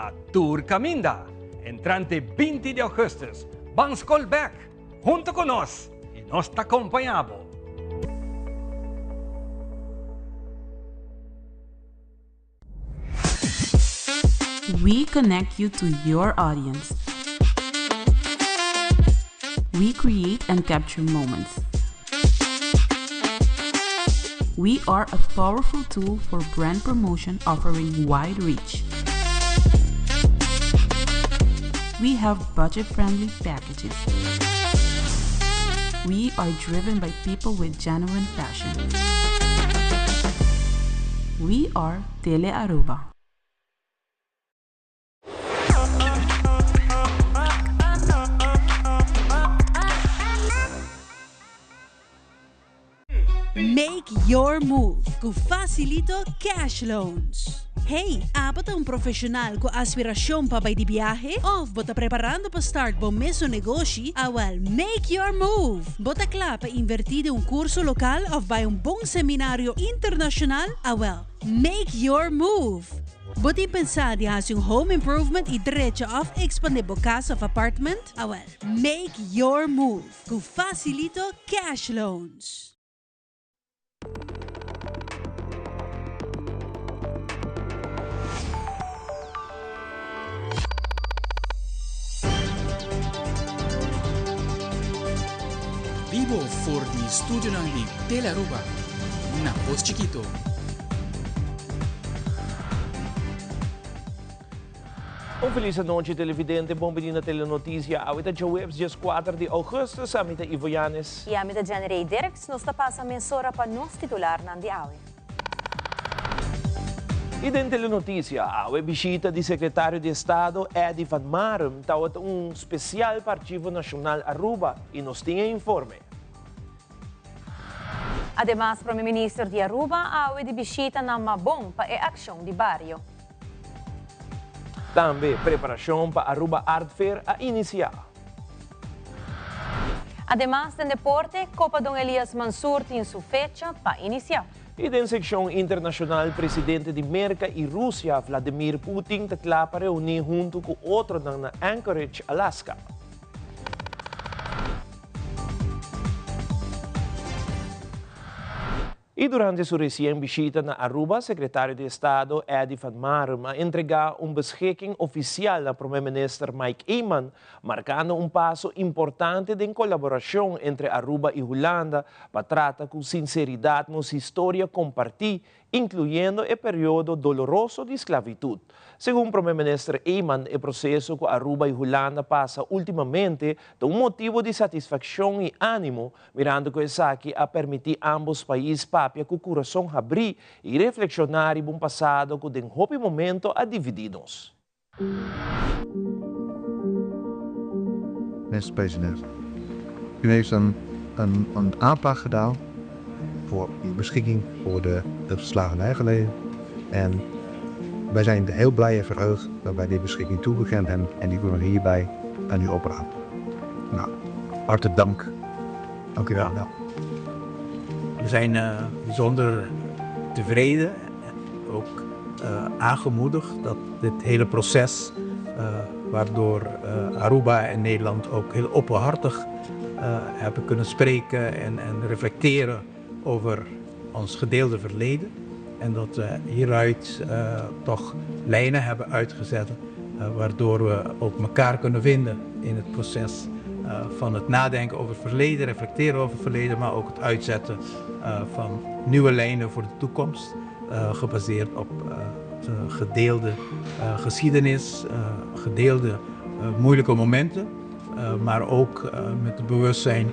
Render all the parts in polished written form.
ta tur caminda. Entrante 20 di augustus, ban scol bek hunto cu nos y nos ta acompaña bo. We connect you to your audience. We create and capture moments. We are a powerful tool for brand promotion offering wide reach. We have budget-friendly packages. We are driven by people with genuine passion. We are Tele Aruba. Make your move cu Facilito Cash Loans. Hey, abo ta un profesional cu aspiracion pa bay di biahe? Of bo ta preparando pa start bo mesun negoshi? Awel, make your move! Bo ta cla pa inverti den un curso local of bay un bon seminario internacional? Awel, make your move! Bo tin pensa di haci un home improvement y drecha of expande bo cas of apartment? Awel, make your move cu Facilito Cash Loans! Bibo for di studionan di Telearuba na Pos Chikito. Un felis anochi televidente, bon bini na Telenoticia. Awe ta djaweps 14 di augustus, ami ta Ivo Yanes. I ami ta Jenny Ray Dirks, nos ta pasa mesora pa nos titularnan di awe. I den Telenoticia, awe bishita di Secretario di Estado Eddie van Marum tawata un special pa Archivo Nacional Aruba i nos tin e informe. Ademas Prome Minister di Aruba awe di bishita na Mabon pa e accion di bario. Tambe preparacion pa Aruba Art Fair a inicia. Ademas den deporte, Copa Don Elias Mansur tin su fecha pa inicia. Y den seccion internacional presidente di Merca y Rusia Vladimir Putin ta cla pa reuni hunto cu otronan na Anchorage, Alaska. Y durante su recien bishita na Aruba, Secretario di Estado Eddie van Marum a entrega un beschikking oficial na Prome Minister Mike Eman, marcando un paso importante den colaboracion entre Aruba y Hulanda pa trata cu sinceridad nos historia comparti incluyendo e periodo doloroso di sclavitud. Segun Prome Minister Eman, e proceso cu Aruba y Hulanda pasa ultimamente ta un motibo di satisfaccion y animo, mirando cu esaki a permiti ambos pais papia cu curason habri y reflexiona riba un pasado cu den hopi momento a dividi nos. Minister President, u heeft een, een, een aanvraag gedaan voor uw beschikking voor de, de slavernijgeleden. En wij zijn heel blij en verheugd dat wij die beschikking toegekend hebben en die willen we hierbij aan u oprapen. Nou, hartelijk dank. Dank u wel. Ja. We zijn uh, bijzonder tevreden ook uh, aangemoedigd dat dit hele proces, uh, waardoor uh, Aruba en Nederland ook heel openhartig hebben kunnen spreken en, en reflecteren over ons gedeelde verleden. En dat we hieruit toch lijnen hebben uitgezet waardoor we ook elkaar kunnen vinden in het proces van het nadenken over het verleden, reflecteren over het verleden, maar ook het uitzetten van nieuwe lijnen voor de toekomst. Eh, gebaseerd op eh, gedeelde eh, geschiedenis, gedeelde moeilijke momenten, maar ook met het bewustzijn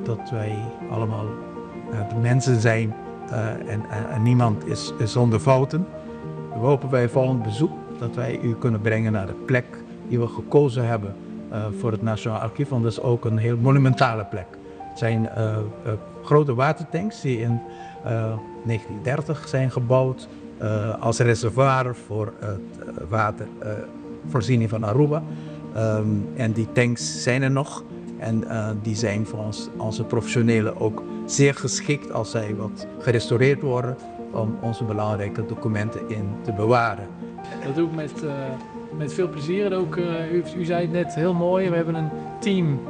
dat wij allemaal de mensen zijn en, en, niemand is, is zonder fouten. We hopen bij volgend bezoek dat wij u kunnen brengen naar de plek die we gekozen hebben voor het Nationaal Archief, want dat is ook een heel monumentale plek. Het zijn grote watertanks die in 1930 zijn gebouwd als reservoir voor het watervoorziening van Aruba. Um, en die tanks zijn er nog. En uh, die zijn voor ons, onze professionelen ook zeer geschikt als zij wat gerestaureerd worden om onze belangrijke documenten in te bewaren. Dat doe ik met uh, Met veel plezier. En ook, u zei het net heel mooi, we hebben een team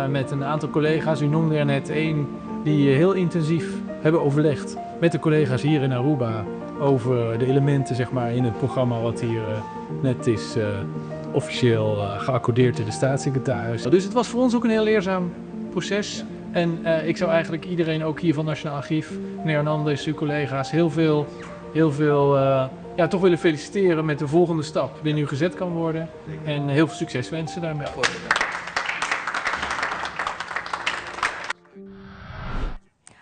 met een aantal collega's. U noemde er net één die heel intensief hebben overlegd met de collega's hier in Aruba over de elementen, zeg maar, in het programma wat hier net is officieel geaccordeerd door de staatssecretaris. Dus het was voor ons ook een heel leerzaam proces. En ik zou eigenlijk iedereen ook hier van Nationaal Archief, meneer Hernandez, uw collega's, heel veel, heel veel ja, toch willen feliciteren met de volgende stap die nu gezet kan worden. En heel veel succes wensen daarmee.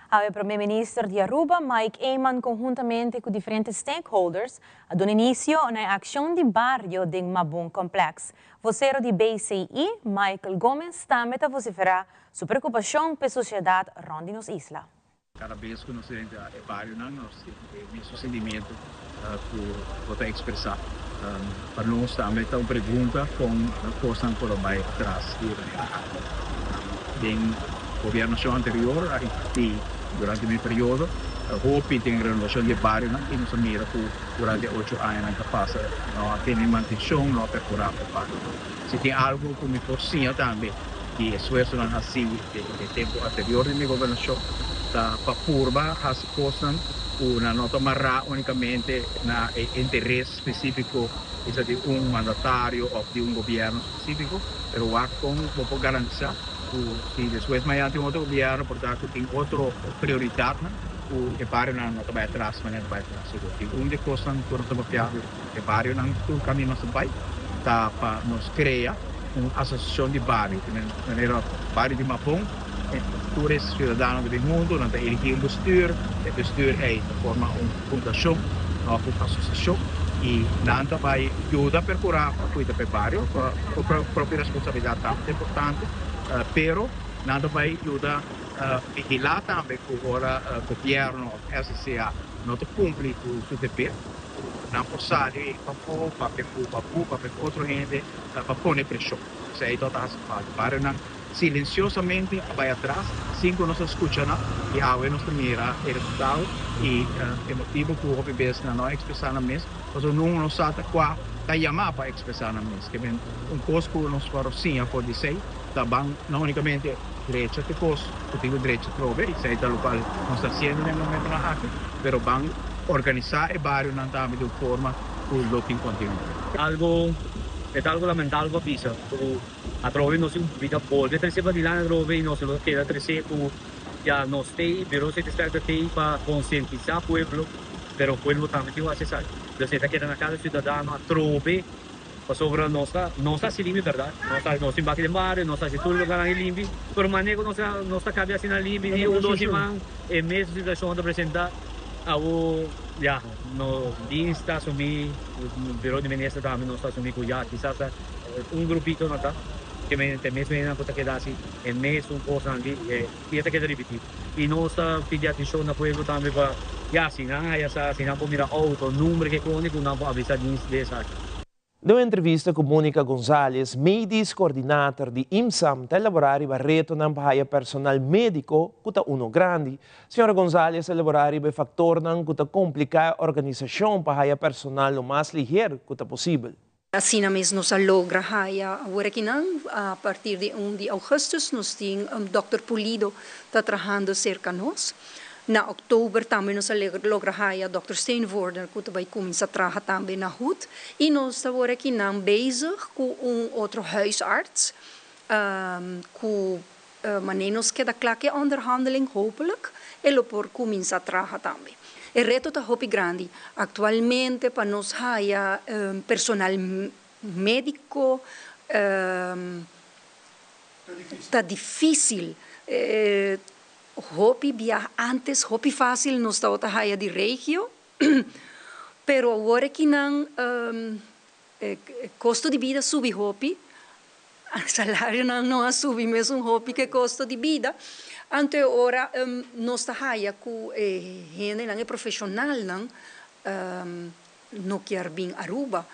Awe Prome Minister di Aruba, Mike Eman, conhuntamente cu diferente stakeholders, a duna inicio na e accion di bario den Mabon Complex. Vocero di BCI, Michael Gomez, tambe ta vocifera su preocupacion p'e sociedad rond di nos isla. Cada bes cu nos drenta e barionan nos tin e mesun sentimiento cu bo ta expresa. Pa nos tambe ta un pregunta con cosnan por a bay atras di e manera aki. Den gobernacion anterior a inverti durante mi periodo hopi den renovacion di e barionan y nos a mira cu durante e ocho añanan cu a pasa no a tene mantencion, no a percura pa e barionan. Si tin algo cu mi por siña tambe di esfuerzonan haci den e tempo anterior di mi gobernacion ta pa purba haci cosnan cu nan no ta mará unicamente na e interes specifico bisa di un mandatario of di un gobierno specifico, pero wak con bo por garantisa cu si despues mañana tin otro gobierno por ta cu tin otro prioridadnan cu e barionan no ta bay atras manera ta bay atras sigur. Y un di e cosnan cu nos ta papia e barionan tur camino nos ta bay ta pa nos crea un asociacion di bario, di manera bario di Mapon, tur e ciudadano ta bin hunto, nan ta eligi un bestuur, e bestuur ey ta forma un fundacion of un asociacion y nan ta bay yuda percura pa cuida pa e bario, pa propio responsabilidad tambe ta importante, pero nan ta bay yuda vigila tambe cu ora gobierno of SCCA no ta cumpli cu su deber, Nan por sali pafó, papia ku babu, papia ku otro hende pa pone preshon. Esei tabata hasi falta. Barionan silensiosamente a bai atras sin ku nos a skucha nan i awe nos ta mira e resultado i e motibu ku hopi bes nan no a ekspresá nan mes pasobra nun no sa ta kua ta yamá pa ekspresá nan mes. Ke men un kos ku nos por siña for di esei ta ban no únikamente drecha te kos ku tin ku drecha trobe i esei ta lokual nos ta hasiendo den e momentonan aki pero ban Organisá e barionan tambe di un forma ku lo tin kontinuidat. Algo, e ta algo lamentabel pa bisa ku atrobe nos tin bida bolbe trese padilanti atrobe i nos lo keda trese ku ya nos tei, Bureau City Inspector tei pa konsientisá pueblo, pero pueblo tambe tin ku hasi esaki. Entonces e ta keda na kada siudadano atrobe pasobra nos ta nos ta hasi limpi bèrdat, nos ta nos tin baki den bario, nos ta hasi tur lugarnan e limpi, pero manera ku nos ta nos ta kabia asina limpi di un dos siman e mes situashon ta presentá. Awo ya no dins ta asumi, Bureau di Minister tambe nos ta asumi cu ya kisas ta un grupito no ta ke men te mes mennan cu ta keda haci e mesun cosnan di y e ta keda ripiti y nos ta pidi atencion na pueblo tambe pa ya si nan haya sa si nan por mira auto number ke cone cu nan por avisa dins di esaki. Den un entrevista ku Monica Gonzalez, medisch coördinator di IMSAM, ta elaborá riba retonan pa haya personal médiko ku ta uno grandi. Señora Gonzalez a elaborá riba e faktornan ku ta kompliká e organisashon pa haya personal lo mas liher ku ta posibel. Asina mes nos a logra haya awor akinan, a partir di un di augustus nos tin Dòkter Pulido ta trahando serka nos. Na oktober tambe nos a logra haya Dòkter Steenvoorden ku ta bai kuminsá traha tambe na hut i nos ta awor akinan bezig ku un otro huisarts ku manera nos keda kla ku e onderhandeling hopelijk e lo por kuminsá traha tambe. E reto ta hopi grandi aktualmente pa nos haya personal médiko ta difísil. Hopi biaha antes hopi fácil nos tabata haya di regio, pero awor akinan e costo di bida subi hopi, salarionan no a subi mesun hopi ku e costo di bida, anto e ora nos ta haya ku e hendenan, e profesionalnan no kier bin Aruba.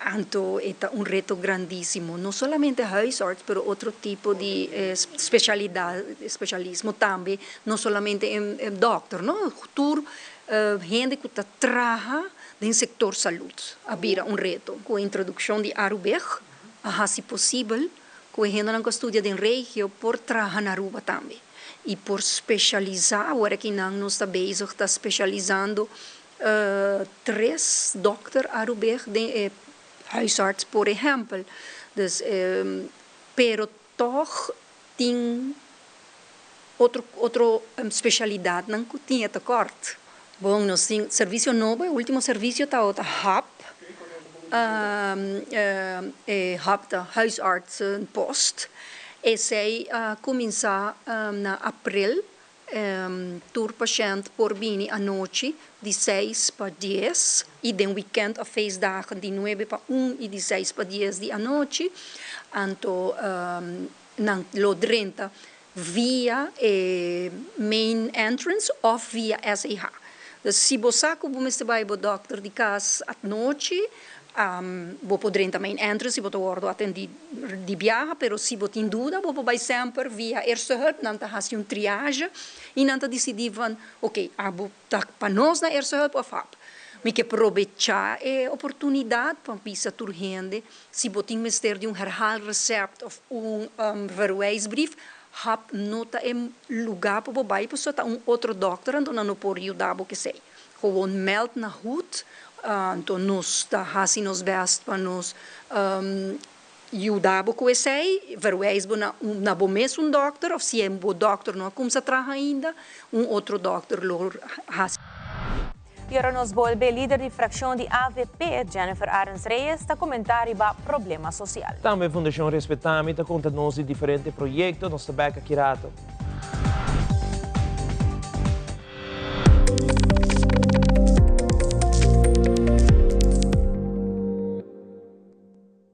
Anto e ta un reto grandísimo, no solamente huisarts, pero otro tipo di specialidad, specialismo tambe, no solamente e dokter, no, tur Hende ku ta traha den sektor salud a bira un reto. Ku e introdukshon di Arubeg a hasi posibel ku e hendenan ku a studia den regio por traha na Aruba tambe i por speshalisá. Awor aki nan nos ta bezig ta speshalisando tres dòkter Arubeg den e huisarts por ehèmpel. Dus pero tòg tin otro otro specialidadnan cu tin e tekort. Bon, nos tin servicio nobo, e ultimo servicio tabata hap, e hap ta huisartsenpost. Esey a cuminsa na april. Tur pashent por bini anochi di seis pa dies y den weekend of feestdagen di nuebe pa un y di seis pa dies di anochi. Anto nan lo drenta via e main entrance of via SEH. Dus si bo sa cu bo mester bay bo dokter di cas anochi, bo por drenta main entrance y bo ta wordo atendi di biaha, pero si bo tin duda bo por bay semper via eerste hulp, nan ta haci un triage y nan ta dicidi van ok, abo ta pa nos na eerste hulp of hap. Mi ke probecha e oportunidad pa bisa tur hende si bo tin mester di un herhaalrecept of un verwijsbrief, hap no ta e luga pa bo bai pasobra ta un otro dokter anto nan no por yuda bo kesey. Gewoon meld na hut, anto nos ta hasi nos best pa nos yuda bo ku esei, verwijs bo na un na bo mesun dokter of si e bo dokter no a kumsa traha ainda, un otro dokter lo hasi. Y ora nos bolbe, lider di fraccion di avp, Jennifer Arends Reyes, ta comenta riba problema social. Tambe Fundacion Respetami ta conta nos di diferente proyecto. Nos ta bek aki rato.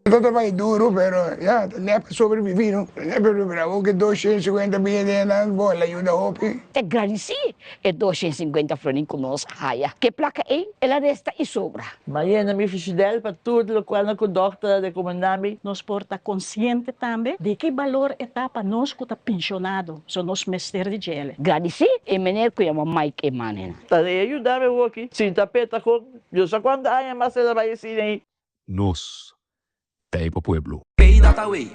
Ta trabaya duro pero ya ta nèt pa sobreviví no, nèt pa sobreviví. Awor ke 250 bia den nan bo el a yuda hopi. Ta gradisí e 250 florin ku nos haya. Ke plaka ei el a resta i sobra. M'a yena mi fishidel pa tur lokual nan ku dòkter a rekomendá mi. Nos por ta konsiente tambe di ki balor e ta pa nos ku ta penshonado, so nos mester di djele. Gradisí e meneer ku yama Mike Emanen. Ta e yuda mi hopi sinta peta kon yo sa kuantu aña mas el a bai asina ei. Nos ta e pa pueblo. Pay dot away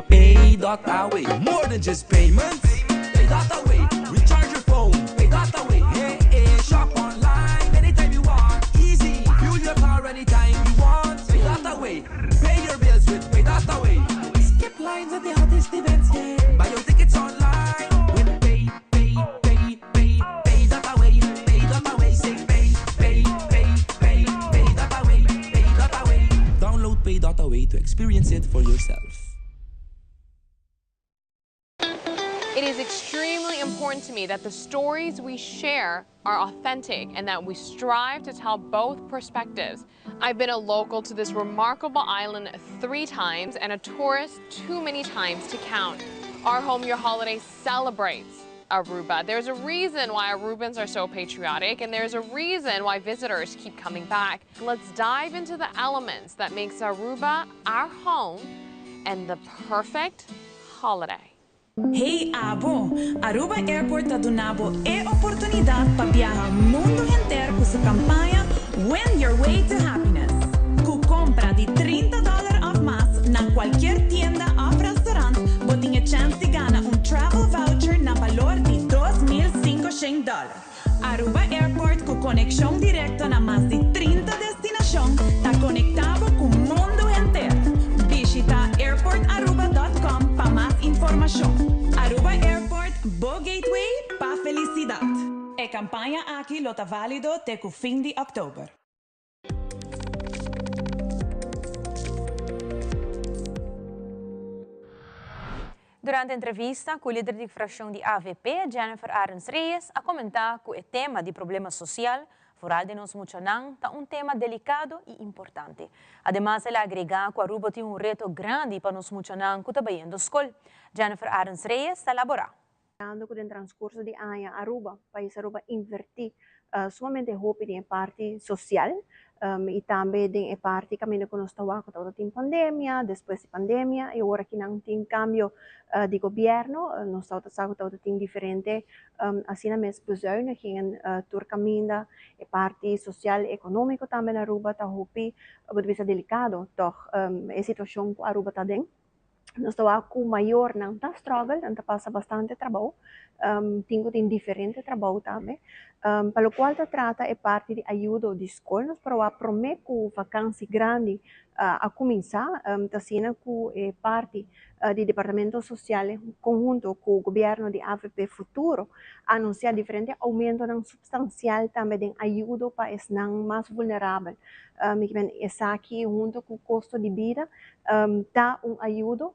Pay dot away More than just payments Pay dot away Recharge your phone Pay dot away Hey hey Shop online anytime you want Easy Fuel your car anytime you want Pay dot away Pay your bills with Pay dot away Skip lines at the hottest events yeah Buy your tickets online With Pay Pay Pay Pay pay dot away Pay dot away Say pay pay pay pay Pay dot away Pay dot away Download Pay dot away to experience it for yourself. It is extremely important to me that the stories we share are authentic and that we strive to tell both perspectives. I've been a local to this remarkable island three times and a tourist too many times to count. Our Home Your Holiday celebrates Aruba. There's a reason why Arubans are so patriotic and there's a reason why visitors keep coming back. Let's dive into the elements that makes Aruba our home and the perfect holiday. Hey abo! Aruba Airport ta duna bo e oportunidad pa biaha mundo henter cu su campaña Win Your Way to Happiness. Cu compra di 30 dollar of mas na cualkier tienda of restaurant bo tin e chance di gana un travel voucher na balor di 2500 dollar. Aruba Airport cu conexion directo na mas di 30 destinacion ta conecta bo cu mundo henter. Bishita airportaruba dot com pa mas informacion. Aruba Airport, bo gateway pa felicidad. E campaña aki lo ta valido te cu fin di october. Durante entrevista cu lider di fraccion di avp, Jennifer Arends Reyes, a comenta cu e tema di problema social, vooral den nos muchanan, ta un tema delicado y importante. Ademas el a agrega cu Aruba tin un reto grandi pa nos muchanan cu ta bayendo scol. Jennifer Arends Reyes ta labora. Mirando cu den transcurso di aña Aruba, pais Aruba inverti sumamente hopi den e parti social. I tambe den e parti kaminda ku nos ta wak ku tabata tin pandemia, despues di pandemia i ora ki nan tin kambio di gobièrnu, nos tabata sa ku tabata tin diferente asina mes bezuinigingen tur kaminda. E parti sosial i ekonómiko tambe na Aruba ta hopi, bo ta bisa delikado tòg e situashon ku Aruba ta aden. Nos ta wak ku mayornan ta struggle, nan ta pasa bastante trabou, tin ku tin diferente trabou tambe. Pa lokual ta trata e parti di ayudo di skol, nos por a wak promé ku vakansi grandi a kuminsá, ta asina ku e parti di Departamento Sosial konhunto ku gobièrnu di avp Futuro a anunsiá diferente oumentonan supstansial tambe den ayudo pa esnan mas vulnerabel. Mi kimen esaki hunto ku kosto di bida ta un ayudo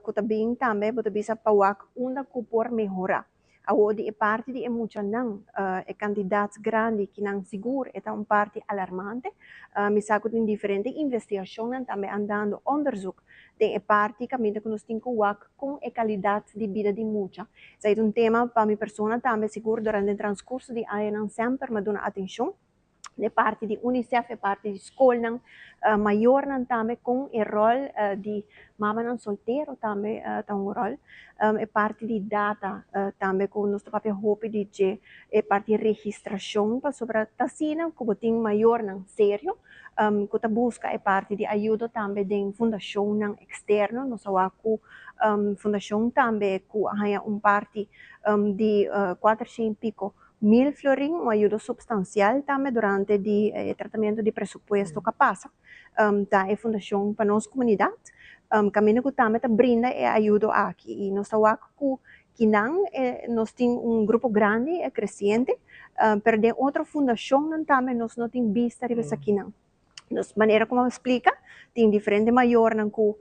ku ta bin tambe bo ta bisa pa wak unda ku por mehorá. Awor di e parti di e muchanan e kantidat grandi kinan sigur e ta un parti alarmante. Mi sa ku tin diferente investigashonnan tambe andando, onderzoek, den e parti kaminda ku nos tin ku wak kon e kalidat di bida di mucha. Esei ta un tema pa mi persona tambe sigur durante e transkurso di añanan semper mi a duna atenshon. E parti di UNICEF, e parti di skolnan, mayornan tambe kon e ròl di mamanan soltero tambe ta un ròl. E parti di data tambe ku nos ta papia hopi di dje, e parti registrashon pasobra ta asina ku bo tin mayornan serio ku ta buska e parti di ayudo tambe den fundashonnan eksterno. Nos a wak ku fundashon tambe ku a haña un parti di kuatershen i piko Mil florin, un ayudo substancial tambe durante di e tratamiento di presupuesto cu a pasa ta e Fundacion pa Nos Comunidad, caminda cu tambe ta brinda e ayudo aki. Y nos ta wak cu kinan nos tin un grupo grandi creciente, pero den otro fundacionnan tambe nos no tin bista riba esakinan. Nos manera como a splica, tin diferente mayornan cu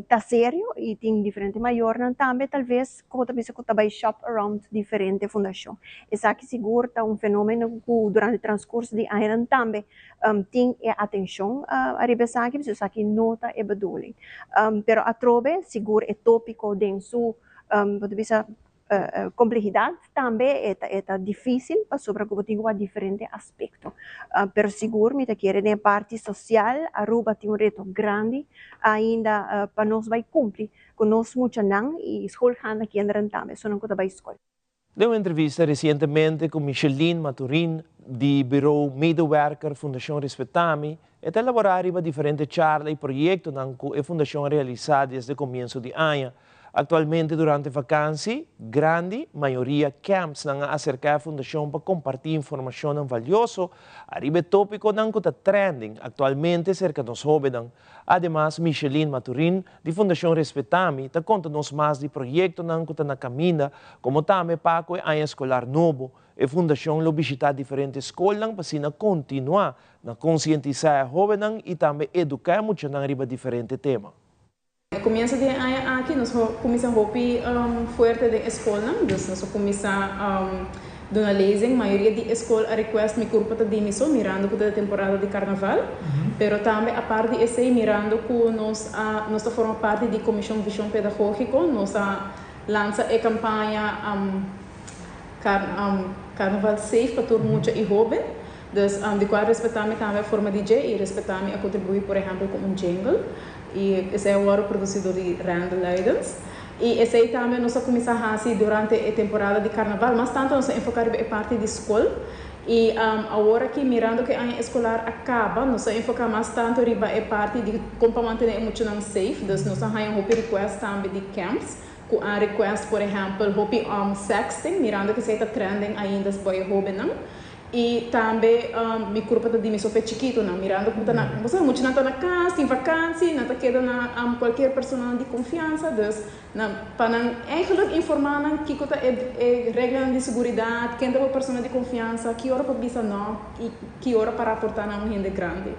ta serio y tin diferente mayornan tambe tal vez como ta bisa cu ta bay shop around diferente fundacion. Esaki sigur ta un fenomeno cu durante transcurso di añanan tambe tin e atencion ariba esaki, pasobra esaki no ta e bedoeling. Pero atrobe sigur e topico den su bo ta bisa Komplehidat tambe e ta e ta difísil pasobra ku bo tin ku wak diferente aspekto. Pero sigur mi ta kere den e parti sosial Aruba tin un reto grandi ainda pa nos bai kumpli ku nos muchanan i skolgaande kinderen tambe, esunnan ku ta bai skol. Den un entrevista resientemente ku Micheline Maturin di Bureau Medewerker Fundashon Respetami, e ta elaborá riba diferente charla i proyektonan ku e fundashon a realisá desde komienso di aña. Aktualmente durante vakansi grandi, mayoria campsnan a aserká e fundashon pa kompartí informashonnan valioso ariba e tópikonan ku ta trending aktualmente serka nos hóbennan. Ademas, Micheline Maturin di Fundashon Respetami ta konta nos mas di proyektonan ku ta na kaminda komo tambe pa ku e aña eskolar nobo. E fundashon lo bishitá diferente skolnan pa asina kontinuá na konsientisá e hóbennan i tambe eduká e muchanan riba diferente tema. E comienso di e aña aki nos a cuminsa hopi fuerte den e scolnan, dus nos a cuminsa duna lezing. Mayoria di e scol a request mi curpa ta di mi so, mirando cu ta e temporada di carnaval. Pero tambe apart di esey, mirando cu nos a nos ta forma parti di Comision Vision Pedagogico, nos a lansa e campaña Carnaval Safe pa tur mucha y hoben. Dus di cual respeta mi tambe a forma di dje y respeta mi a contribui por ehempel cu un jingle. Y esey a wòrdu produci dor di Randall Luidens. Y esey tambe nos a cuminsa haci durante e temporada di carnaval. Mas tanto nos a enfoca riba e parti di scol. Y awor aki mirando cu e aña escolar a caba, nos a enfoca mas tanto riba e parti di con pa mantene e muchanan safe. Dus nos a haña hopi request tambe di camps cu a request por ehempel hopi sexting, mirando cu esey ta trending ainda bo e hobennan. I tambe mi kurpa ta di mi so p'e chikitunan, mirando ku ta na, bo sabi, muchanan ta na kas, tin vakansi, nan ta keda na kualkier personanan di konfiansa, dus nan pa nan eigenlik informá nan kiko ta e e reglanan di seguridat, ken ta bo persona di konfiansa, ki ora pa bisa nò i ki ora pa raportá na un hende grandi.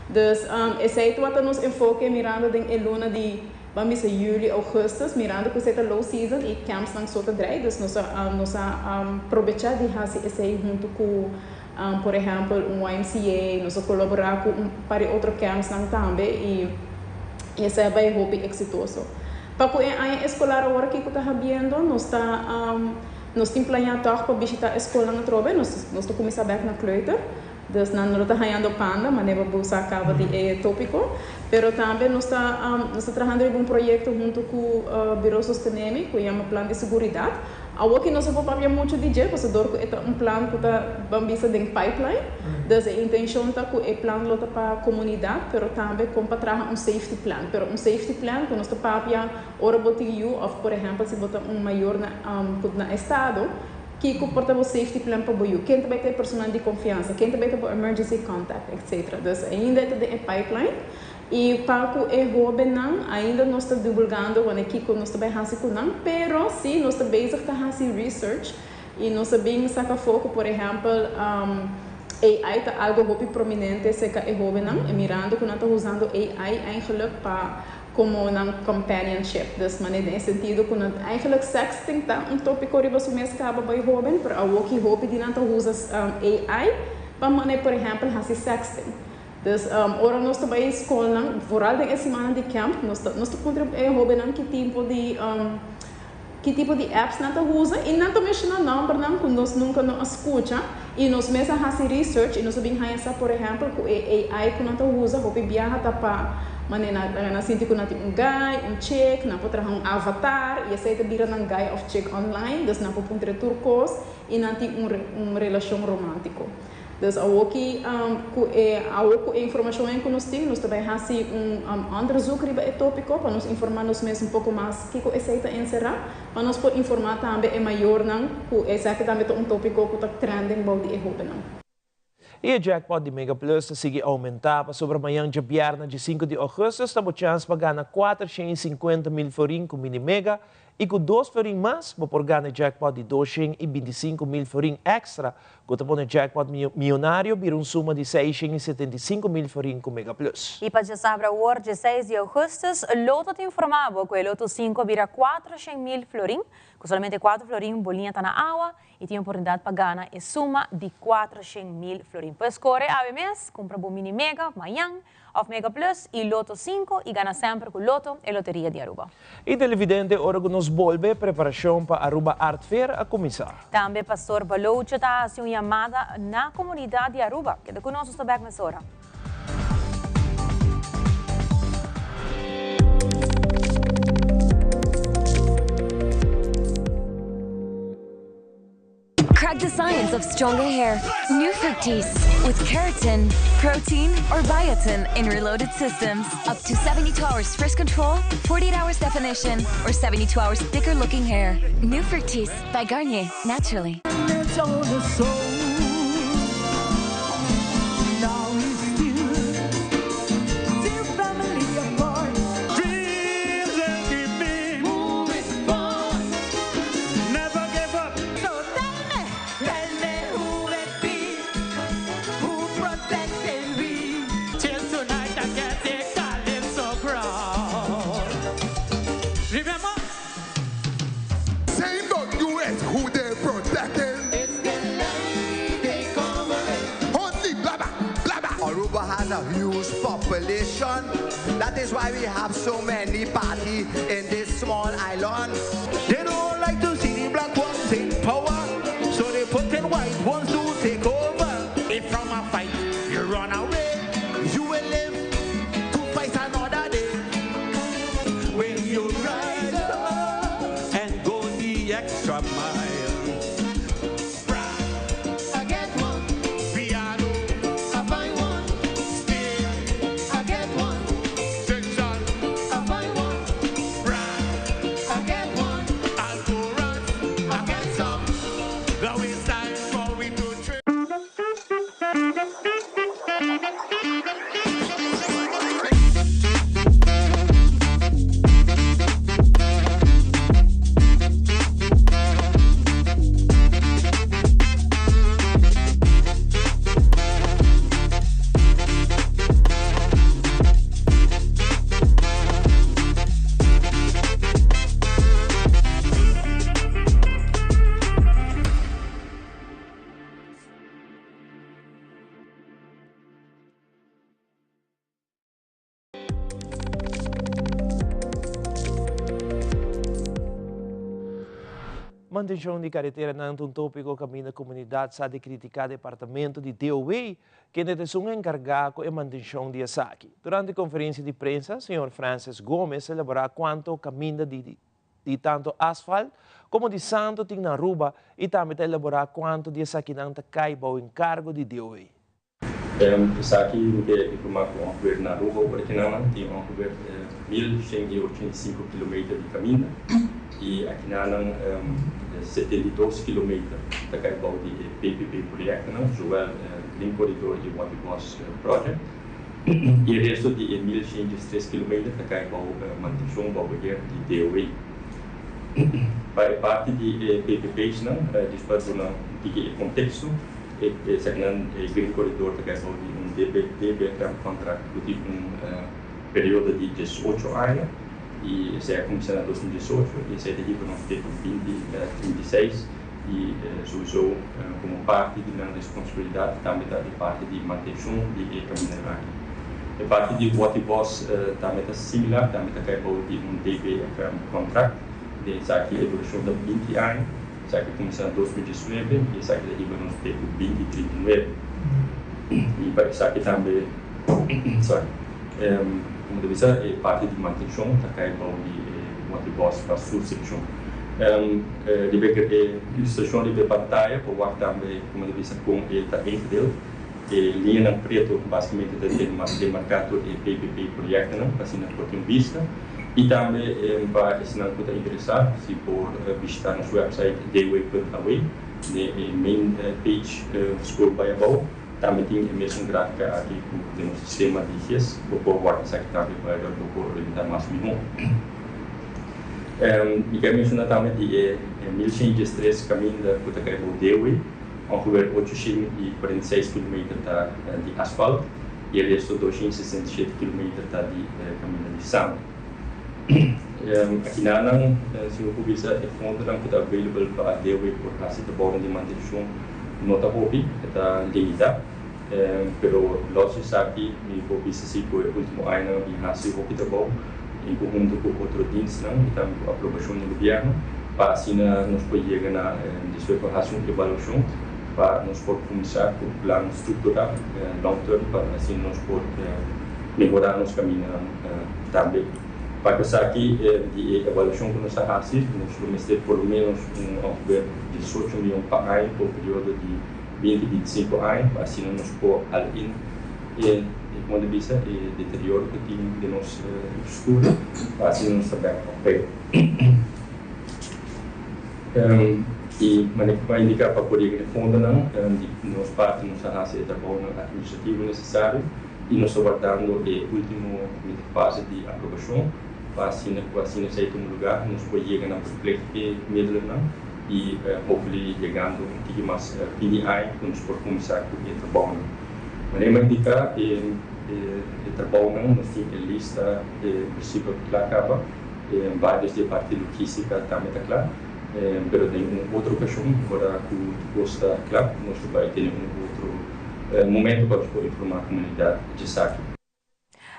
Dus esei tabata nos enfoke mirando den e luna di. Ban bisa juli, augustus, mirando cu esey ta low season y campsnan so ta draai, dus nos a nos a probecha di haci esey hunto cu por ehempel un YMCA, nos a colabora cu un par di otro campsnan tambe y esey a bay hopi exitoso. Pa cu e aña escolar awor aki cu ta habiendo, nos ta nos tin planea tog pa bishita e scolnan atrobe, nos nos ta cuminsa bek na kleuter. Dus nan no lo ta hañando panda, manera bo sa caba di e topico. Pero tambe nos ta nos ta trahando riba un proyecto hunto cu Bureau Sostenemi cu yama Plan di Seguridad. Awoki nos no por papia mucho di dje pasobra dor cu e ta un plan cu ta ban bisa den pipeline. Dus e intencion ta cu e plan lo ta pa comunidad pero tambe con pa traha un safety plan. Pero un safety plan cu nos ta papia ora bo tin yu of por ehempel si bo ta un mayor na cu na estado, Kiko por ta bo safety plan pa bo yu? Ken ta bai ta e personanan di konfiansa? Ken ta bai ta bo emergency contact? Etc. Dus ainda e ta den e pipeline. I pa ku e hóbennan ainda nos ta divulgando wanneer kiko nos ta bai hasi ku nan, pero si nos ta bezig ta hasi research i nos a bin saka afó ku por ehèmpel AI ta algo hopi prominente serka e hóbennan i mirando ku nan ta usando AI eigenlijk pa Como nan companionship. Dus mane den e sentido cu nan eigenlijk sexting ta un topico riba su mes caba bay hoben, pero awoki hopi di nan ta usa AI pa mane por ehempel haci sexting. Dus ora nos ta bay scolnan, vooral den e simannan di camp, nos ta nos ta puntra e hobennan ki tipo di ki tipo di apps nan ta usa y nan ta menciona nombernan cu nos nunca no a scucha y nos mes a haci research y nos a bin haya sa por ehempel cu e AI cu nan ta usa hopi biaha ta pa manera nan sinti cu nan tin un guy, un chick, nan por traha un avatar y esey ta bira nan guy of chick online, dus nan por puntra tur cos y nan tin un relacion romantico. Dus awoki ku e awo ku e informashon ei ku nos tin, nos ta bai hasi un onderzoek riba e topiko pa nos informá nos mes un poko mas kiko esei ta enserá, pa nos por informá tambe e mayornan ku esaki tambe ta un topiko ku ta trending bou di e hóbennan. I e jackpot di Mega Plus ta sigui oumentá pasobra mañan djabièrnè di sinku di ougùstùs ta bo chèns pa gana 450.000 florin ku Mini Mega i ku dos florin mas bo por gana e jackpot di 225.000 florin èkstra Ku ta pone jackpot mionario bira un suma di 675 mil florin ku Mega Plus. I pa djasabra awor, djeseis di ougùstùs, Lotto ta informá bo ku e Lotto sinku a bira 400 mil florin. Ku solamente kuater florin bo liña ta na awa i tin oportunidat pa gana e suma di 400 mil florin. Pues kore awe mes, kumpra bo Mini Mega mañan òf Mega Plus i Lotto sinku i gana semper ku Lotto, e loteria di Aruba. I televidente ora ku nos bolbe, preparashon pa Aruba Art Fair a kuminsá. Tambe Pastor Balocho ta hasi un yamada na komunidat di Aruba. Keda ku nos, nos ta bèk mesora. Crack the science of stronger hair. New Fructis with keratin, protein, or biotin in reloaded systems. Up to 72 hours fresh control, 48 hours definition, or 72 hours thicker looking hair. New Fructis by Garnier, naturally. Never give up. So tell me, tell me who it be, who protecting we. Till tonight I get the calypso crowd. Remember? Same dot US who they protecting. It's the light they covering. Only blabba, blabba. Aruba has a huge population. That is why we have so many parties in this small island. They don't like to see the black ones in power, so they put in white ones to take over. If from a fight you run away, you will live to fight another day. When you rise up and go the extra mile. I get one. Piano, I find one. Steel, I get one. Section, I find one. Brand, I get one. Alcoran. Mantencion di careteranan ta un topico caminda comunidad sa di critica departamento di DOW, kende ta esun encarga cu e mantencion di esaki. Durante conferencia di prensa, señor Francis Gomez a elabora cuanto caminda di di tanto asfalt como di santo tin na Aruba y tambe ta elabora cuanto di esakinan ta cay bao encargo di DOW. Esaki mi ke informá ku ongeveer na Aruba ora ki nan tin ongeveer 1185 kilometer di kaminda i akinanan 72 kilometer ta kai bou di e PPP proyektonan, zowel Green Corridor i Wabi Bos Project. I e resto di e 1103 kilometer ta kai bou mantenshon, bou beheer di DOW. Pa e parti di e PPPsnan, djis pa duna un tiki e konteksto, Esakinan e Green Corridor ta kai bou di un DBFM contract ku tin un periodo di 18 aña i esei a kuminsá na 2018 i esei ta hiba nos te ku 2036 i souiso komo parti di nan responsabilidat tambe ta e parti di mantenshon di e kamindanan aki. E parti di Watty Bos tambe ta similar, tambe ta kai bou di un DBFM contract, den esaki e durashon ta 20 aña. Esaki a kuminsá na 2019 i esaki ta hiba nos te ku 2039. I pa esaki tambe, sorry, komo ta bisa e parti di mantenshon ta kai bou di e Watibos pa su sekshon. Riba e ilustrashon riba e pantaya por wak tambe komo ta bisa kon e ta ingedeeld. E liñanan preto basikamente ta demarká tur e PPP proyektonan pa asina por tin bista. I tambe pa esnan ku ta interesá si por bishitá nos website dw.aw den e main page scroll bai abou tambe tin e mesun gráfika aki ku den nos sistema di gis bo por wak esaki tambe pa bo por orientá mas mihó. Mi ker menshoná tambe di e 1113 kaminda ku ta kai bou dw ongeveer 846 kilometer ta di asfalt. I e resto 267 kilometer ta di kaminda di santu. Akinanan, si bo por bisa, e fondonan ku ta available pa DOW por hasi trabounan di mantenshon no ta hopi, e ta limitá. Pero los esaki mi por bisa si ku e último añanan a bin hasi hopi trabou en konhunto ku otro dienstnan i tambe ku aprobashon di gobièrnu pa asina nos por yega na despues por hasi un evaluashon pa nos por kuminsá ku plan strukturá long term pa asina nos por mehorá nos kamindanan tambe. Pa ku esaki di e evaluashon ku nos a hasi nos lo mester por lo ménos un ongeveer 18 mion pa aña pa un periodo di 20, 25 aña pa asina nos por al in e komo ta bisa e deterioro ku tin den nos infrastruktura pa asina nos ta bèk op peil. I manera ku a indiká pa por yega na e fondonan di nos parti nos a hasi e trabounan atministrativo nesesario i nos ta wardando e último fase di aprobashon pa asina ku asina esei tuma lugá nos por yega na verplicht e middelenan i hopefully yegando un tiki mas fin di aña ku nos por kuminsá ku e trabounan. Manera mi a indiká e trabounan nos tin e lista e prinsipio kla kaba. Varios di e parti logística tambe ta cla, pero den un otro ocasion ora cu tur cos ta cla nos lo bay tene un otro momento pa nos por informa comunidad djesaki.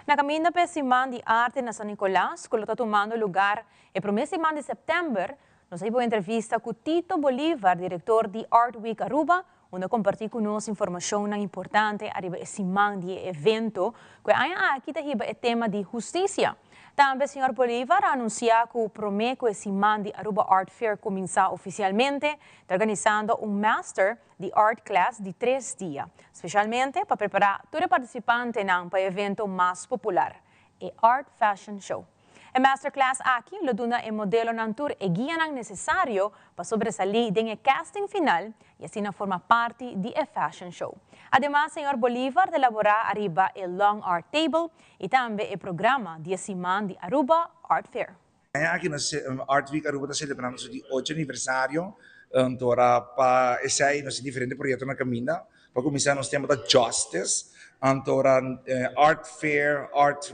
Na caminda p'e Siman di Arte na San Nicolas, cu lo ta tumando lugar e prome siman di september, nos a hiba un entrevista cu Tito Bolivar, director di Art Week Aruba, unda comparti cu nos informacionnan importante ariba e siman di e evento, cu e aña aki ta hiba e tema di husticia. Tambe señor Bolivar a anuncia cu prome cu e siman di Aruba Art Fair cuminsa oficialmente, ta organisando un master di art class di tres dia, specialmente pa prepara tur e participantenan pa e evento mas popular, e Art Fashion Show. E masterclass aki lo duna e modelonan tur e guianan nesesario pa sobresalí den e casting final i asina forma parti di e fashion show. Ademas señor Bolivar ta elaborá ariba e Long Art Table i tambe e programa di e siman di Aruba Art Fair. Aña aki nos Art Week Aruba ta selebrando su di ocho aniversario, anto ora pa esei nos tin diferente proyecto na caminda. Pa cuminsa nos tema ta Justice, anto ora Art Fair, Art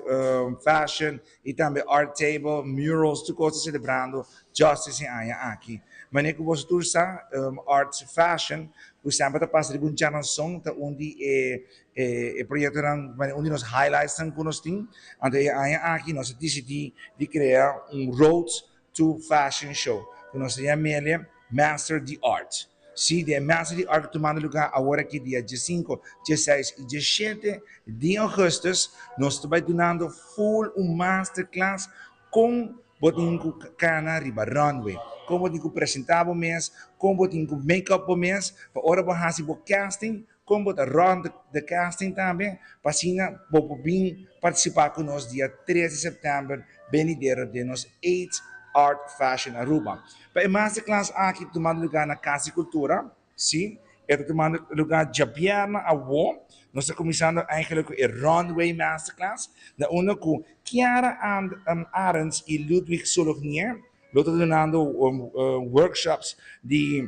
Fashion y tambe Art Table, Murals, tur cos ta celebrando Justice e aña aki. Manera cu boso tur sa, Art Fashion cu semper ta pasa riba un djaranson ta un di e e proyectonan, manera un di nos highlightsnan cu nos tin. Anto e aña aki nos a dicidi di crea un Road to Fashion Show cu nos ta yam'e. Master the Art. Sí, den e Master the Art ku tumando lugá awor aki dia diesinko, dieseis i diesshete di ougùstùs, nos ta bai dunando full un masterclass kon bo tin ku kana riba runway, kon bo tin ku presentá bo mes, kon bo tin ku make up bo mes pa ora bo hasi bo casting, kon bo ta run the casting tambe, pa asina bo por bin partisipá ku nos dia tres di sèptèmber benidero den nos Eighth Art Fashion Aruba. Pa e masterclass aki tumando lugá na Kas di Kultura, sí, e ta tumando lugá djabièrnè awo. Nos ta kuminsando eigenlijk ku e Runway Masterclass, na unda ku Kiara Arends i Ludwig Solognier lo ta dunando workshops di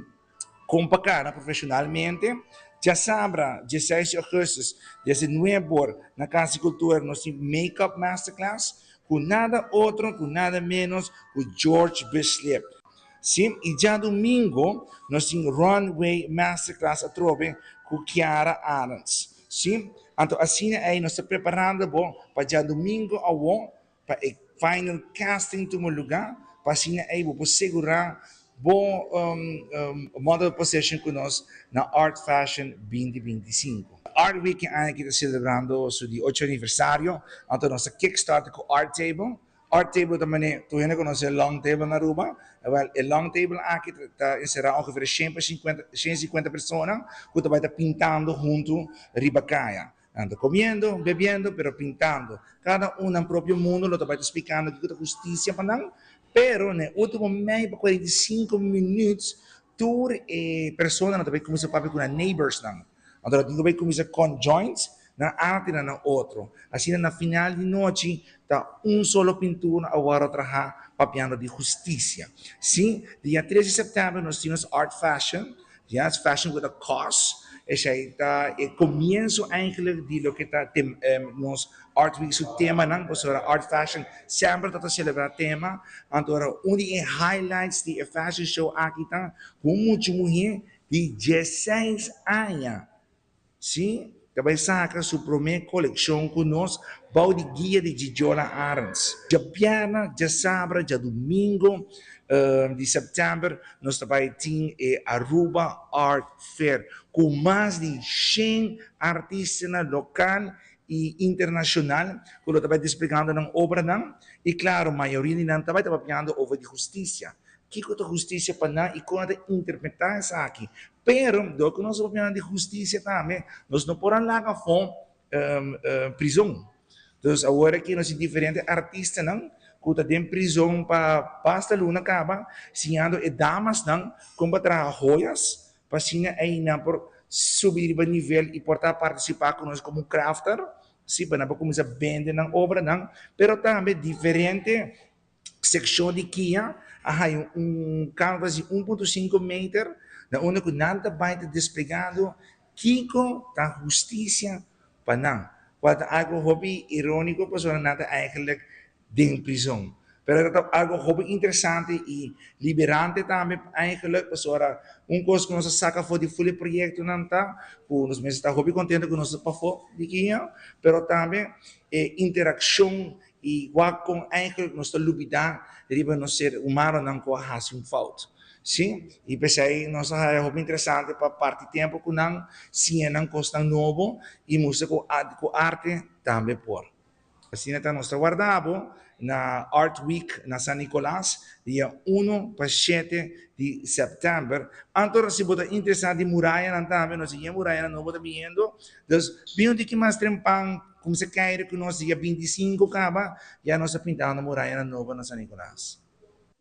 kon pa kana profeshonalmente. Djasabra, dieseis di ougùstùs, desde nuebe or na Kas di Kultura nos tin Make-up Masterclass ku nada otro, ku nada ménos ku George Bislip. Sí, i djadumingu nos tin Runway Masterclass atrobe ku Kiara Arends. Sí, anto asina ei nos ta preparando bo pa djadumingu awo pa e final casting tuma lugá, pa asina ei bo por segurá bo model position ku nos na Art Fashion 2025. Art Week e aña aki ta selebrando su di ocho aniversario, anto nos ta kickstart ku Art Table. Art table ta mane tur hende conoce long table na Aruba. Wel, e long table aki ta encera ongeveer shen pa cincuenta, shen cincuenta persona cu ta bay ta pintando hunto riba caya. Nan ta comiendo, bebiendo, pero pintando. Cada un nan propio mundo lo ta bay ta splicando kico ta husticia pa nan, pero na e ultimo mei pa 45 minuut tur e personanan ta bay cuminsa papia cu nan neighborsnan. Anto nan tin ku bai kuminsá conjoint nan arte na nan otro. Asina na final di nochi ta un solo pintura a wòrdu trahá papiando di hustisia. Sí, dia tres di sèptèmber nos tin nos Art Fashion, yes, Fashion with a Cause. Esei ta e komienso eigenlijk di loke ta nos Art Week su temanan, pasobra Art Fashion semper ta ta selebrá tema. Anto ora un di e highlights di e fashion show aki ta ku un mucha muhé Di dieseis aña, sí, ta bai saka su promé kolekshon ku nos bou di guia di Gigiola Arends. Djabièrnè, djasabra, djadumingu di sèptèmber nos ta bai tin e Aruba Art Fair ku mas di shen artistanan lokal i internashonal ku lo ta bai desplegando nan obranan i klaro mayoria di nan ta bai ta papiando over di hustisia. Kiko ta hustisia pa nan i kon nan ta interpretá esaki? Pero, dor ku nos ta papiando di hustisia tambe, nos no por a laga afó prizon. Dus awor aki nos tin diferente artistanan ku ta den prizon pa basta luna kaba, siñando e damasnan kon pa traha joyas, pa asina ei nan por subi riba nivel i por ta partisipá ku nos komo crafter, sí, pa nan por kuminsá bende nan obranan, pero tambe diferente Sekshon di Kia a haña un canvas di 1.5 meter na unda ku nan ta bai ta desplegando kiko ta hustisia pa nan, kual ta algo hopi ironiko pasobra nan ta eigenlijk den prizon. Pero ta algo hopi interesante i liberante tambe eigenlijk pasobra un kos ku nos a saka for di ful e proyektonan ta ku nos mester ta hopi kontento ku nos ta pafó di Kia, pero tambe e interakshon I wak kon eigenlijk nos ta lubidá riba nos ser humanonan ku a hasi un fout. Sí, i p'esei nos a haya hopi interesante pa parti tempu ku nan, siña nan kosnan nobo i mustra ku ku arte tambe por. Asina ta nos ta warda bo na Art Week na San Nicolas dia uno pa shete di sèptèmber. Anto si bo ta interesá di murayanan tambe, nos tin yen murayanan nobo ta biniendo. Dus bin un tiki mas trempan. Kumsa keire ku nos dia 25 kaba, ya nos a pintando murayanan nobo na San Nicolas.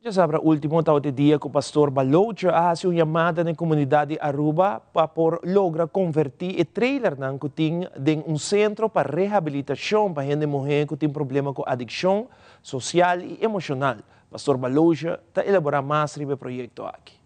Djasabra ultimo tabata e dia ku Pastor Baloche a hasi un yamada na e komunidat di Aruba pa por logra konvertí e trailernan ku tin den un sentro pa rehabilitashon pa hende muhé ku tin problema ku adikshon sosial i emoshonal. Pastor Baloche ta elaborá mas riba e proyekto aki.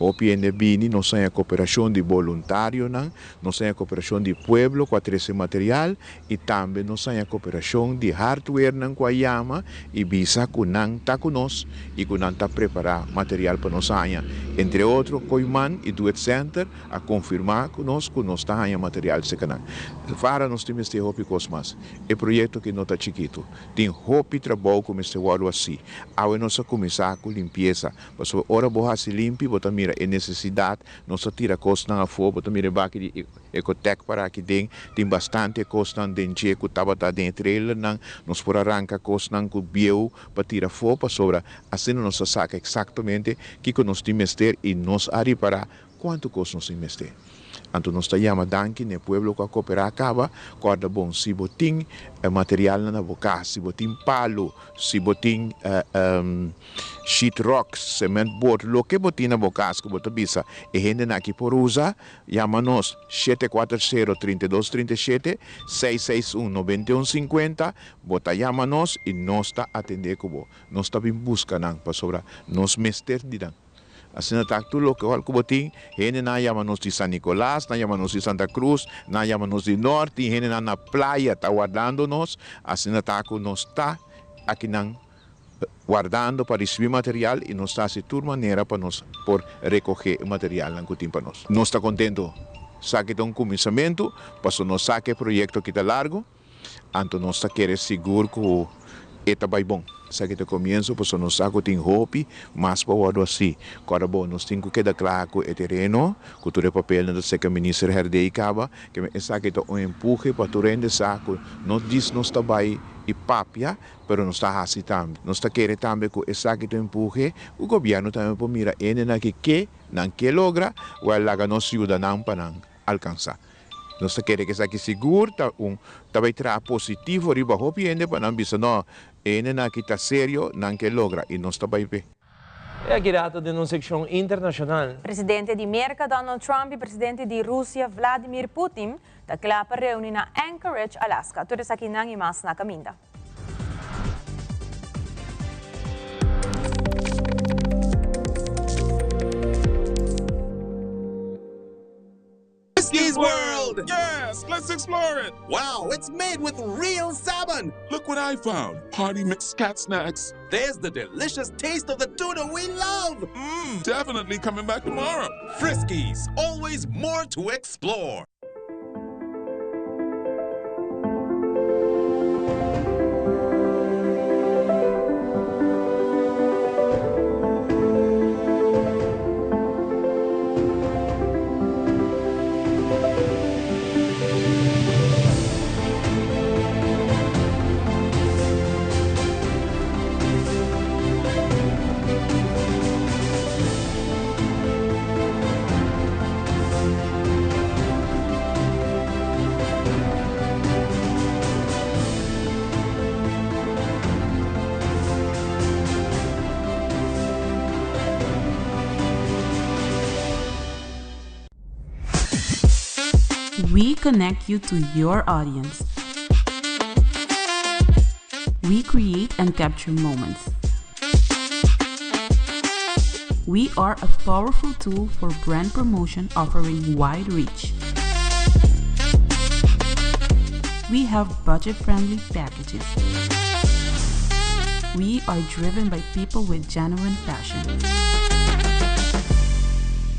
Hopi hende bini, nos haña koperashon di boluntarionan, nos haña koperashon di pueblo ku a trese material i tambe nos haña koperashon di hardwarenan ku a yama i bisa ku nan ta ku nos i ku nan ta prepará material pa nos haña. Entre otro, Kooiman i Do It Center a konfirmá ku nos ku nos ta haña material serka nan. Fara nos tin mester hopi kos mas. E proyekto aki no ta chikitu. Tin hopi trabou ku mester wòrdu hasí. Awe nos a kuminsá ku limpiesa. Pasobra ora bo hasi limpi bo ta mira. mira e nesesidat, nos ta tira kosnan afó, bo ta mira e baki di Ecotec para aki den, tin bastante kosnan den dje ku tabata den e trailernan, nos por a ranka kosnan ku bieu pa tira afó pasobra asina nos a saka eksaktamente kiko nos tin mester i nos a ripará kuantu kos nos tin mester. Anto nos ta yama danki na e pueblo ku a koperá kaba, kòrda bon si bo tin materialnan na bo kas, si bo tin palu, si bo tin sheet rock, cement board, loke bo tin na bo kas ku bo ta bisa e hendenan aki por usa, yama nos 740 32 37, 661 91 50, bo ta yama nos i nos ta atendé ku bo. Nos ta bin buska nan pasobra nos mester di nan. Asina ta tur loke ora ku bo tin, hendenan a yama nos di San Nicolas, nan a yama nos di Santa Cruz, nan a yama nos di Nort, tin hendenan na playa ta wardando nos, asina ta ku nos ta akinan wardando pa risibí material i nos ta hasi tur manera pa nos por rekogé e materialnan ku tin pa nos. Nos ta kontentu, esaki ta un kuminsamentu, pasobra nos sa ku e proyekto aki ta largu. Anto nos ta kere sigur ku e ta bai bon. Esaki ta komienso pasobra nos sa ku tin hopi mas pa wòrdu hasi. Kòrda bo, nos tin ku keda kla ku e tereno, ku tur e papelnan ta seka Minister Herdé i kaba. Ke men esaki ta un empuhe pa tur hende sa ku no djis nos ta bai i papia, pero nos ta hasi tambe. Nos ta kere tambe ku esaki ta un empuhe ku gobièrnu tambe por mira hendenan ki ke nan ke logra, wèl laga nos yuda nan pa nan alkansá. Nos ta kere ku esaki sigur ta un ta bai traha positivo riba hopi hende pa nan bisa no, e hendenan aki ta serio, nan ke logra i nos ta bai p'e. E aki rato den nos sekshon internashonal. Presidente di Merka Donald Trump i presidente di Rusia Vladimir Putin ta kla pa reuni na Anchorage, Alaska. Tur esakinan i mas na kaminda. Friskies World! Yes, let's explore it! Wow, it's made with real salmon! Look what I found! Party mix cat snacks. There's the delicious taste of the tuna we love! Mmm, definitely coming back tomorrow. Friskies, always more to explore. We connect you to your audience. We create and capture moments. We are a powerful tool for brand promotion offering wide reach. We have budget friendly packages. We are driven by people with genuine passion.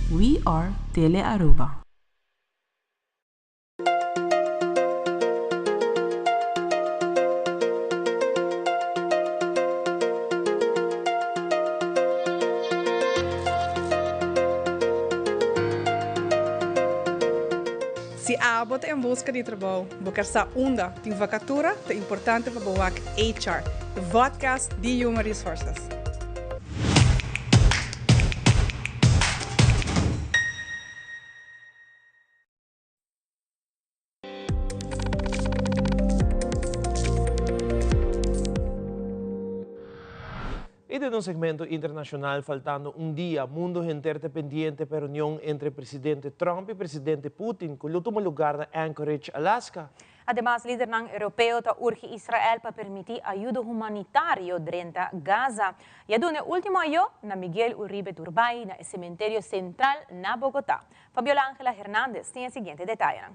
We are Tele Aruba. Si abo ta en buska di trabou, bo ker sa unda tin vakatura, ta importante pa bo wak HR, e vodcast di Human Resources. Y den un segmento internacional faltando un dia, mundo henter ta pendiente pa e reunion entre presidente Trump y presidente Putin cu lo tuma lugar na Anchorage, Alaska. Ademas, lidernan europeo ta urgi Israel pa permiti ayudo humanitario drenta Gaza. Y a duna e ultimo ayo na Miguel Uribe Turbay na e cementerio central na Bogotá. Fabiola Angela Hernandez tin e siguiente detayenan.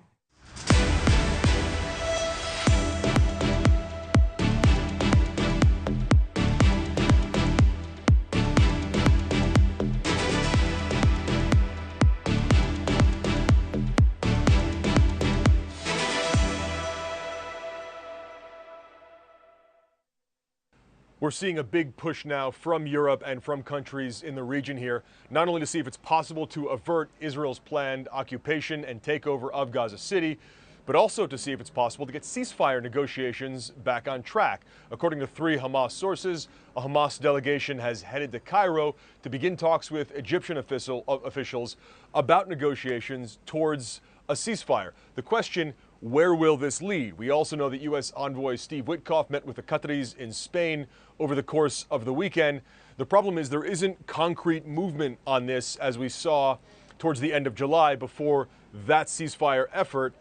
We're seeing a big push now from Europe and from countries in the region here, not only to see if it's possible to avert Israel's planned occupation and takeover of Gaza City, but also to see if it's possible to get ceasefire negotiations back on track. According to three Hamas sources, a Hamas delegation has headed to Cairo to begin talks with Egyptian official, officials about negotiations towards a ceasefire. The question where will this lead? We also know that U.S. envoy Steve Witkoff met with the Qataris in Spain over the course of the weekend. The problem is there isn't concrete movement on this as we saw towards the end of July before that ceasefire effort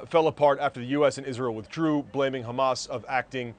fell apart after the U.S. and Israel withdrew, blaming Hamas of acting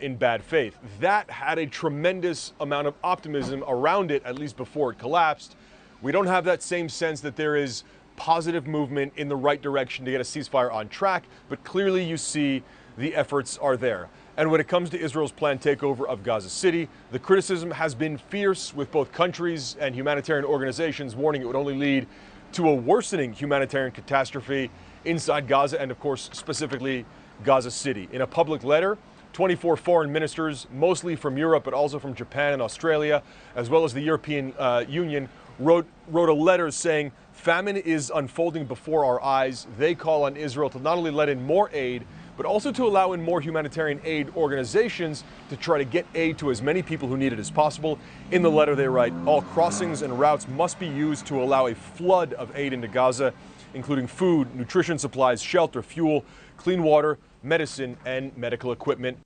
in bad faith. That had a tremendous amount of optimism around it, at least before it collapsed. We don't have that same sense that there is positive movement in the right direction to get a ceasefire on track, but clearly you see the efforts are there. And when it comes to Israel's planned takeover of Gaza City, the criticism has been fierce, with both countries and humanitarian organizations warning it would only lead to a worsening humanitarian catastrophe inside Gaza and, of course, specifically Gaza City. In a public letter, 24 foreign ministers, mostly from Europe, but also from Japan and Australia, as well as the European Union, wrote, wrote a letter saying famine is unfolding before our eyes. They call on Israel to not only let in more aid, but also to allow in more humanitarian aid organizations to try to get aid to as many people who need it as possible. In the letter, they write all crossings and routes must be used to allow a flood of aid into Gaza, including food, nutrition supplies, shelter, fuel, clean water, medicine, and medical equipment.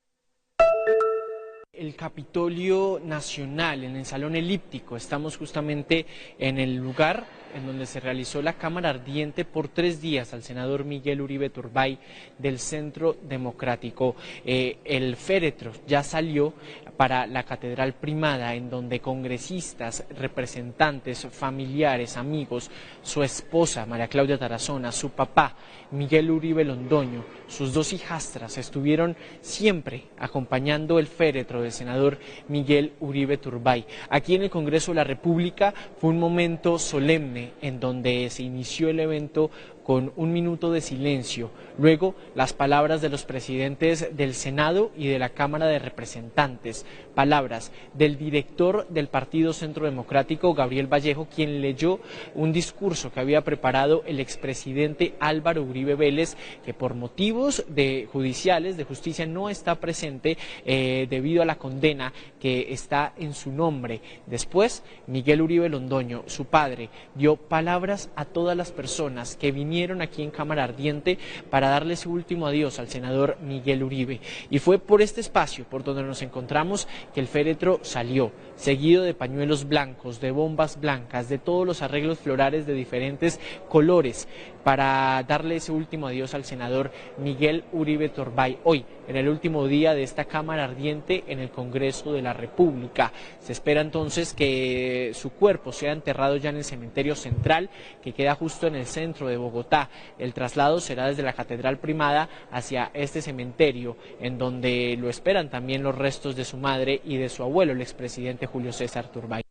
El Capitolio Nacional, en el Salón Elíptico. Estamos justamente en el lugar en donde se realizó la Cámara Ardiente por tres días al senador Miguel Uribe Turbay del Centro Democrático. El féretro ya salió para la Catedral Primada, en donde congresistas, representantes, familiares, amigos, su esposa María Claudia Tarazona, su papá Miguel Uribe Londoño, sus dos hijastras estuvieron siempre acompañando el féretro del senador Miguel Uribe Turbay. Aquí en el Congreso de la República fue un momento solemne en donde se inició el evento con un minuto de silencio. Luego, las palabras de los presidentes del Senado y de la Cámara de Representantes. Palabras del director del Partido Centro Democrático, Gabriel Vallejo, quien leyó un discurso que había preparado el expresidente Álvaro Uribe Vélez, que por motivos de judiciales, de justicia, no está presente debido a la condena que está en su nombre. Después, Miguel Uribe Londoño, su padre, dio palabras a todas las personas que vinieron aquí en Cámara Ardiente para darle su último adiós al senador Miguel Uribe. Y fue por este espacio por donde nos encontramos que el féretro salió, seguido de pañuelos blancos, de bombas blancas, de todos los arreglos florales de diferentes colores, para darle ese último adiós al senador Miguel Uribe Turbay. Hoy, en el último día de esta Cámara Ardiente en el Congreso de la República. Se espera entonces que su cuerpo sea enterrado ya en el cementerio central, que queda justo en el centro de Bogotá. El traslado será desde la Catedral Primada hacia este cementerio, en donde lo esperan también los restos de su madre y de su abuelo, el expresidente Julio César Turbay.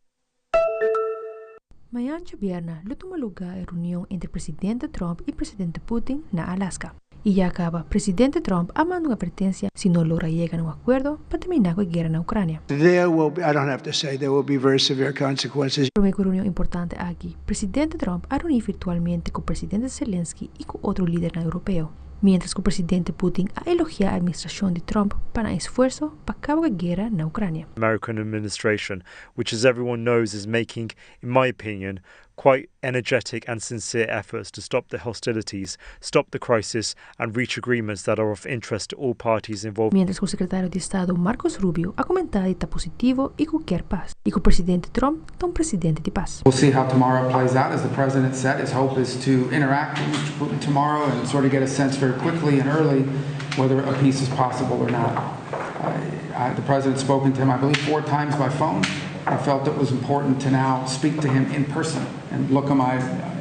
Mañan djabièrnè lo tuma lugá e reunion entre presidente Trump i presidente Putin na Alaska. I ya kaba, presidente Trump a manda un atvertensia si no logra yega na un akuerdo pa terminá ku e guera na Ukrania. There will be, I don't have to say, there will be very severe consequences. Promé ku e reunion importante aki, presidente Trump a reuní virtualmente ku presidente Zelensky i ku otro lidernan europeo, miéntras ku presidente Putin a elogiá atministrashon di Trump pa nan esfuerso pa kaba ku e guera na Ukrania. American administration, which as everyone knows is making, in my opinion, quite energetic and sincere efforts to stop the hostilities, stop the crisis and reach agreements that are of interest to all parties involved. Miéntras ku sekretario di Estado Marcos Rubio a komentá di ta positivo i ku kier pas, i ku presidente Trump ta un presidente di pas. We'll see how tomorrow plays out. As the president said, his hope is to interact with Mr. Putin tomorrow and sort of get a sense very quickly and early whether a peace is possible or not. The president's spoken to him, I believe, four times by phone. I felt it was important to now speak to him in person and look him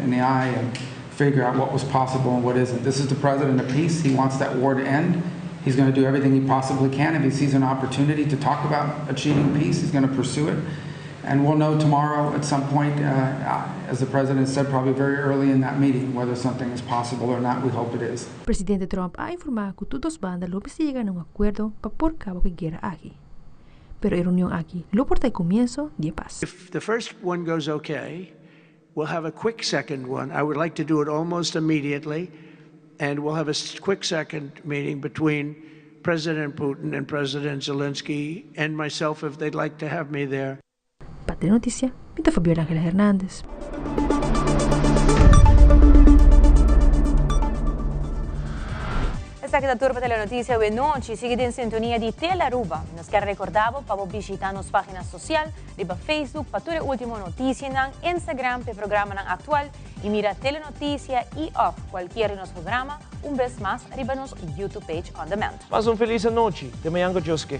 in the eye and figure out what was possible and what isn't. This is the president of peace. He wants that war to end. He's going to do everything he possibly can. If he sees an opportunity to talk about achieving peace, he's going to pursue it. And we'll know tomorrow at some point, as the president said, probably very early in that meeting, whether something is possible or not. We hope it is. Presidente Trump a informá ku tur dos banda lo yega na un akuerdo pa por kaba ku e guera aki. Pero e reunion aki lo por ta e comienso di e paz. If the first one goes okay, we'll have a quick second one. I would like to do it almost immediately, and we'll have a quick second meeting between President Putin and President Zelensky and myself if they'd like to have me there. Pa Telenoticia, mi ta Fabiola Angela Hernandez. Esaki ta tur pa Telenoticia awe nochi. Sigui den sintonia di Tele Aruba. Nos kier recorda bo pa bo bishita nos pagina social riba Facebook pa tur e ultimo noticianan, Instagram pa e programanan actual y mira Telenoticia y of cualkier di nos programa un bes mas riba nos YouTube page on demand. Pasa un feliz anochi. Te mañan cu Dios ke.